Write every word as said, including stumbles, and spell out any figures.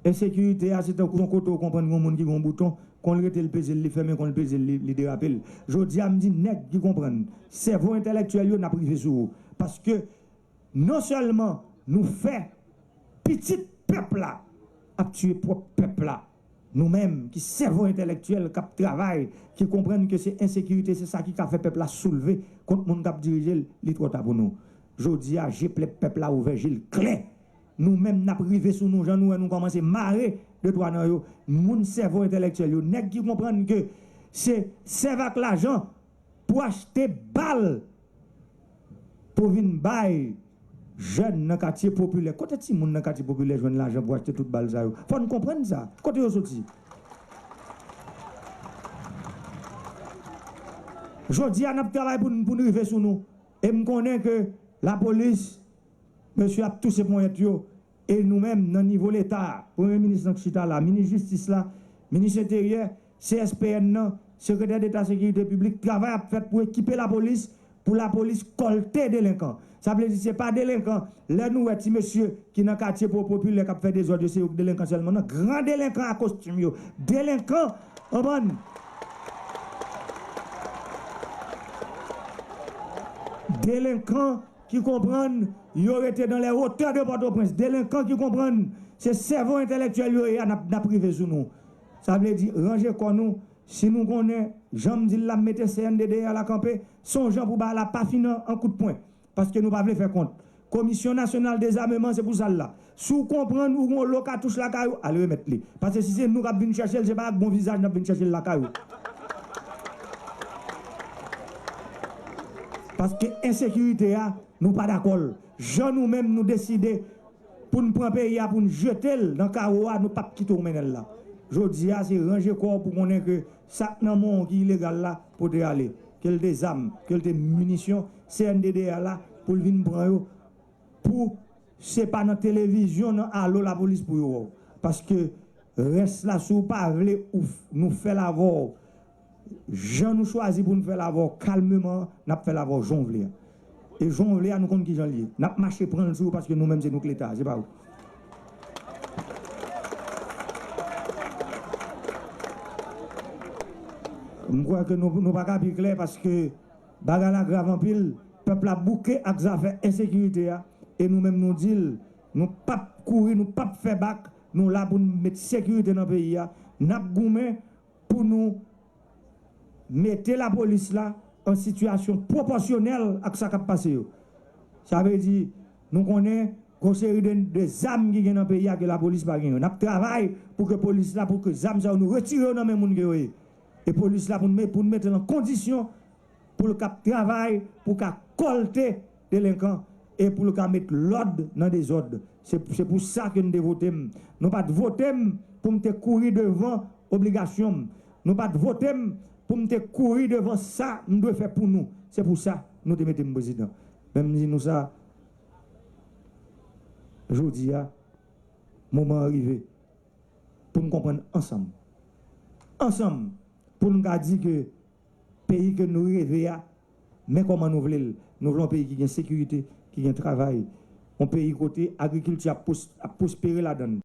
Ensekirite a, se tankou yon kote ou konprann gen yon moun ki gen yon bouton, kon l rete l peze l, li fèmen, kon l peze l, li, li derape l. Jodi a, m di nèg ki konprann, sèvo entèlektyèl yo, n ap rive sou ou. Paske non sèlman nou fè pitit pèp la ap tiye pwòp pèp la, nou menm ki sèvo entèlektyèl, k ap travay, ki konprann ke se ensekirite, se sa ki ka fè pèp la soulve kont moun k ap dirije l, li twò ta pou nou. Jodi a, je plèp pèp la ouvè, je l klè. Nou menm, n ap rive sou nou, jan nou wè nou kòmanse mare de twa nan yo, moun sèvo entèlektyèl yo, nèg ki konprann ke se sèv ak lajan pou achte bal pou vin bay jèn nan katye popilè. Kote timoun nan katye popilè jwenn lajan pou achte tout bal sa yo? Fò n konprann sa. Kote yo soti? Jodi a, n ap travay pou n, pou n rive sou nou. E m konnen ke lapolis, mesye ap touse ponyèt yo. E nou menm, nan nivo Leta a, Premye Minis lan k chita la, Minis Jistis la, Minis Enteryè, C S P N nan, Sekretè Deta Sekirite Piblik, travay ap fèt pou ekipe lapolis, pou lapolis kòlte delenkan. Sa vle di, se pa delenkan, lè nou wè ti mesye ki nan katye po-, popilè k ap fè dezòd yo, se yo k delenkan sèlman. Non, gran delenkan a kostim yo. Delenkan, konprann? Delenkan ki konprann yo rete dans les hauteurs de Pòtoprens. Delenkan ki konprann se sèvo entèlektyèl yo ye a, n ap, n ap rive sou nou. Sa vle di, ranje kò nou. Si nou konnen, jan m di l la, m mete C N D D R la kanpe, se yon jan pou bagay la pa fin an, an kout pwen. Paske nou pa vle fè kont. Komisyon Nasyonal Dezameman, se pou sa l la. Si w konprann ou gen yon lo katouch lakay ou, al remèt li. Paske si se nou k ap vin chèche l, se pa ak bon vizaj n ap vin chèche l lakay ou. Paske ensekirite a, nou pa dakò l. Jan nou menm nou deside pou n pran peyi a, pou n jete l nan kawo a, nou p ap kite w mennen l la. Jodi a, se ranje kò w pou konnen ke sa k nan men w ki ilegal la, pote ale. Ke l te zam, ke l te minisyon, C N D D R la, pou l vin pran yo, pou se pa nan televizyon, nan alo lapolis pou yo wè w. Paske rès la, si w pa vle ou f-, nou fè l avè w, jan nou chwazi pou n fè l avè w kalmeman, n ap fè l avè w jan w vle a. E jan w vle a, nou konn ki jan l ye. N ap mache pran l sou ou paske nou menm se nou k Leta a, se pa ou. M kwè ke nou, nou pa ka pi klè paske bagay la grav anpil. Pèp la bouke ak zafè ensekirite a. E nou menm nou di l, nou p ap kouri, nou p ap fè bak. Nou la pou n met sekirite nan peyi a. N ap goumen pou nou mete lapolis la an sitiyasyon pwopòsyonèl ak sa k ap pase yo. Sa vle di, nou konnen gon seri de, de zam ki gen nan peyi a ke lapolis pa gen yo. N ap travay pou ke polis la, pou ke zam sa yo, nou retire yo nan men moun ke yo ye. E polis la, pou n me-, pou n mete l an kondisyon pou l ka travay, pou ka kòlte delenkan e pou l ka met lòd nan dezòd. Se, se pou sa ke n te vote m. Nou pa t vote m pou m te kouri devan obligasyon m. Nou pa t vote m pou m te kouri devan sa m dwe fè pou nou. Se pou sa nou te mete m prezidan. Men m di nou sa, jodi a, moman an rive pou n konprann ansanm. Ansanm, pou n ka di ke peyi ke nou reve a, men kòman nou vle l. Nou vle yon peyi ki gen sekirite, ki gen travay, yon peyi kote agrikilti ap pwos-, ap pwospere ladan l.